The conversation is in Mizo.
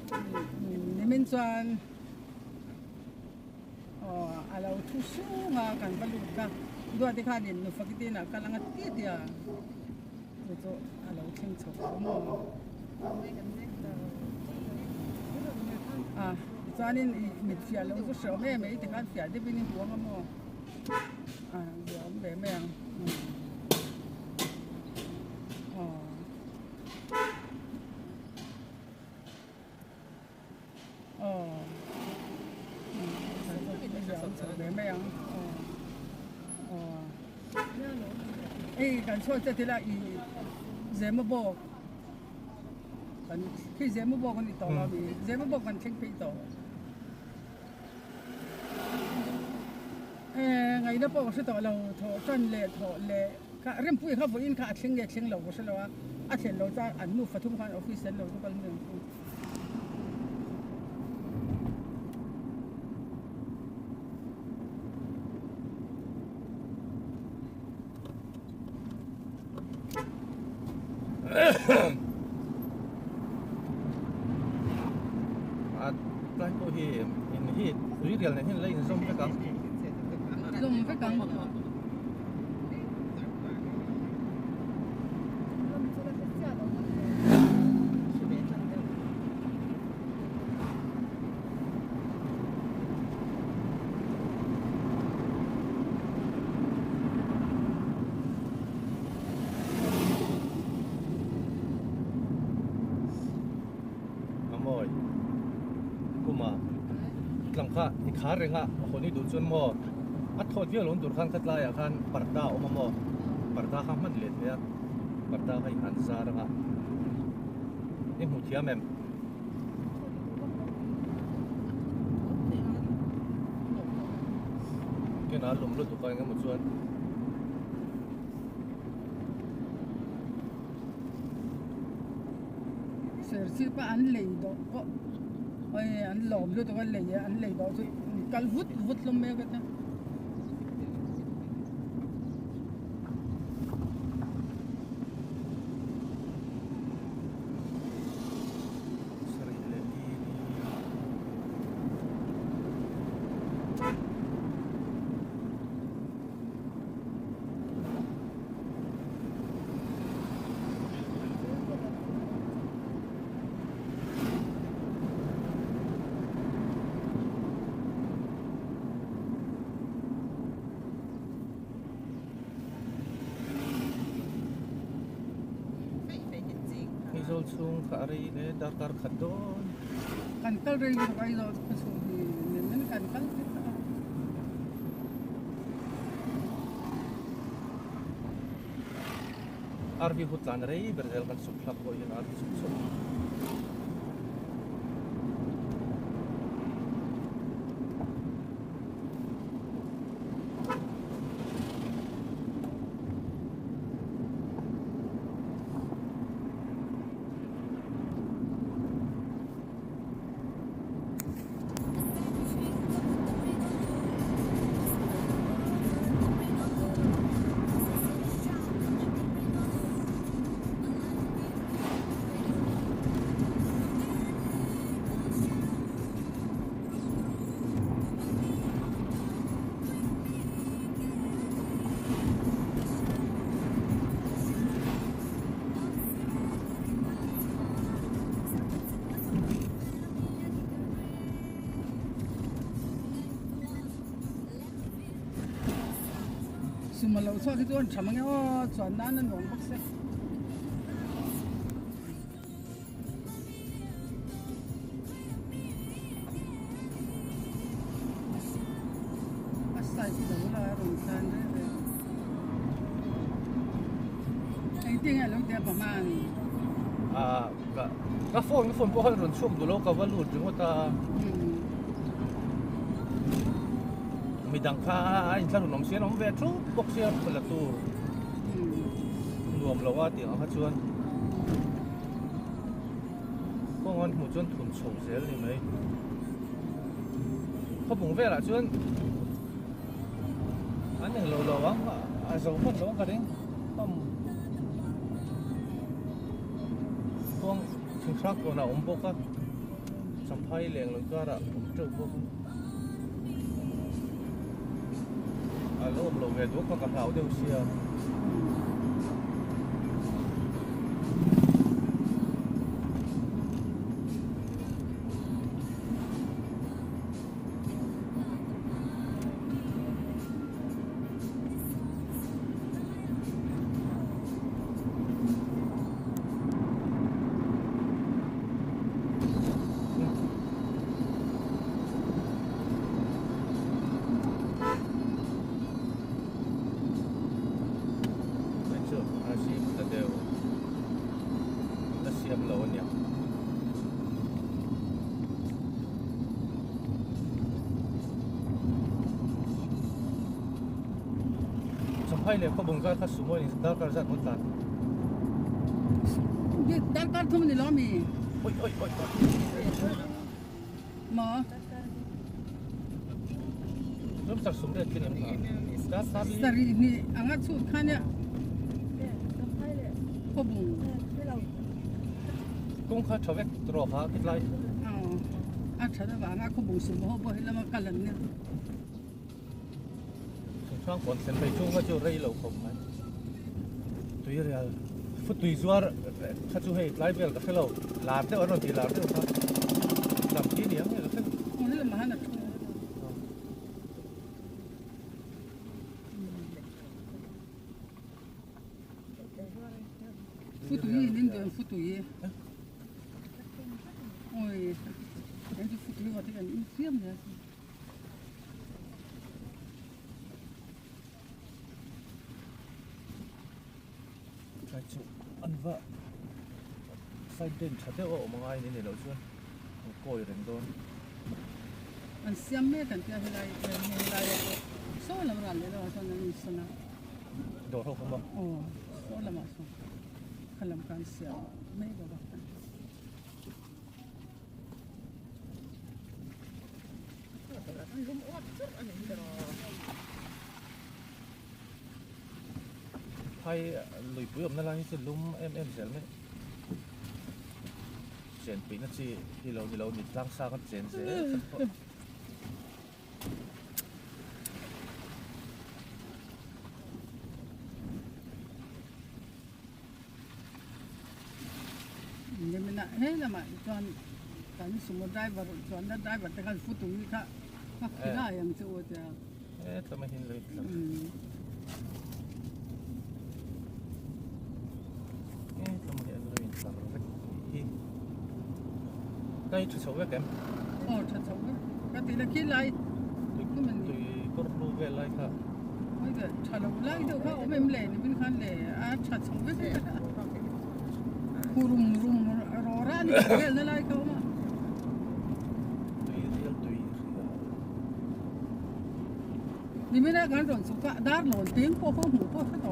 Nimin chuan aw a lo thu sung a kan va lut kha Duati khanin nufa ki tinah kal anga ti tia chu chu a lo thleng chho tawh maw a chuanin ih mit fiah loh chu hre awm em mai tikhan fiah deuhin i hmu anga maw a zia awm ve mai ang aw. Hei kan chhuak che thil a i Zemabawk kan khi Zemabawk a ni tawh lo ami Zemabawk kan thleng phei tawh ngaihna pawh ka hre tawh lo thawh tan leh thawh leh kha Rempuia kha vawiin kha a thleng nge thleng lo ka hre lo a a thlen lo chuan an nufa thum khan office an lo chu kal mai ang chu. A tlai pawh hi in hi tui rial nen hian la inzawm vek ang. Zawm vek ang. A mawi kuma tlang kha i khar reng a hawn i duh chuan maw a thawt viau lo tur khan kha tlaiah khan parda a awm a maw parda kha hman let ve a parda kha i han zar ang a i hmu thiam em? Kenah a lawm lutuk a engemaw chuan. Serchhip a an lei dawh pawh hei an lawm lutuk a lei an lei dawh chu kal vut vut hlawm mai a ka tia. Aizawl chhung kha a rei hle darkar khat dawn. Kan kal rei lutuk Aizawl khaw chhung hi nen kan kal vek a. RV hu tlan rei ber zel kan suk thlak pawh hian RV chhuk chhuk. Suma lo chhuak hi chu an tha mang e aw chuan nan a nuam bawk se. A size lo la a rawn tlan reng reng. Engtin nge a lo ti a Pahman? Ah ka ka phone ka phone pawh khan rawn chhuak duh lo ka va lut ringawt a. Midang kha a inthlahrun awm sia an awm ve thup bawk sia la tur nuam lo a tih ang kha chuan. Kawng an hmuh chuan thun chho zel ni mai. Khawpung velah chuan an eng lo lo ang a zo hman lo ang ka ring pam kawng thinghrang kawn a awm bawk a. Champhai leng lo karah awm teuh bawk a. A lo awm lo ve duak kha ka hlau deuh sia. Hei chu a zim ta deuh la siam lo a nia. Champhai leh khawbung kar kha sumo in darkar zat maw tlan? Darkar thum ni lo mi? Oi oi oi oi. Maw? Tlum sar sum ret khi ni ang kha. Sarih hnih anga chhut kha nia. Khawbung. Kawng kha tha vek tawh kha khitlai. A tha deuh vang a khawbung sumo ho pawh hi lama kal an nia. Thingtlang kawn thlen phei chung kha chu rei lo khawp mai. Tui rial futui zuar kha chu hei tlai vel ka hre lo lar deuh an rawn ti lar deuh kha lam khi ni ang nge ka hre lo. Aw hei lamah hian a thu. Futui in in duh futui. Oi an chu futui vawt hi kan in fiam hle a sin. Tlai chu an va side den tha deuh a awm angai ni ni loh chuan an kawi reng dawn. An siam mek an tia helai helai ah pawh saw lam ral leh lamah sawn an insawn a. Dawr ho kha maw? Aw saw lamah sawn kha lam kha an siam mek bawk a. Phai luipui awmna lai hi chu lum em em zel mai chen puihna chi hi lo ni lo ni tlang sang a chen zel khat pawh. Nimina he lamah chuan kan sumo driver chuanna driver te khan futui kha a khilai ang che u a tia. He tlama hin lei tlat. He tlama hi an lo intlar vek hi. Kai tha chho vek em? Aw tha chho vek. Ka ti la khilai. Tui kawr hlu vel lai kha. Oi ve tha lo lai deuh kha awm em le nimin khan le a tha chho vek e. Khu rum rum rawra ni chho vel na lai kha awm a. Tui rial tui rial. Nimina kan rawn chhuk a dar lawn peng pawh kha hmuh pawh hre tawh.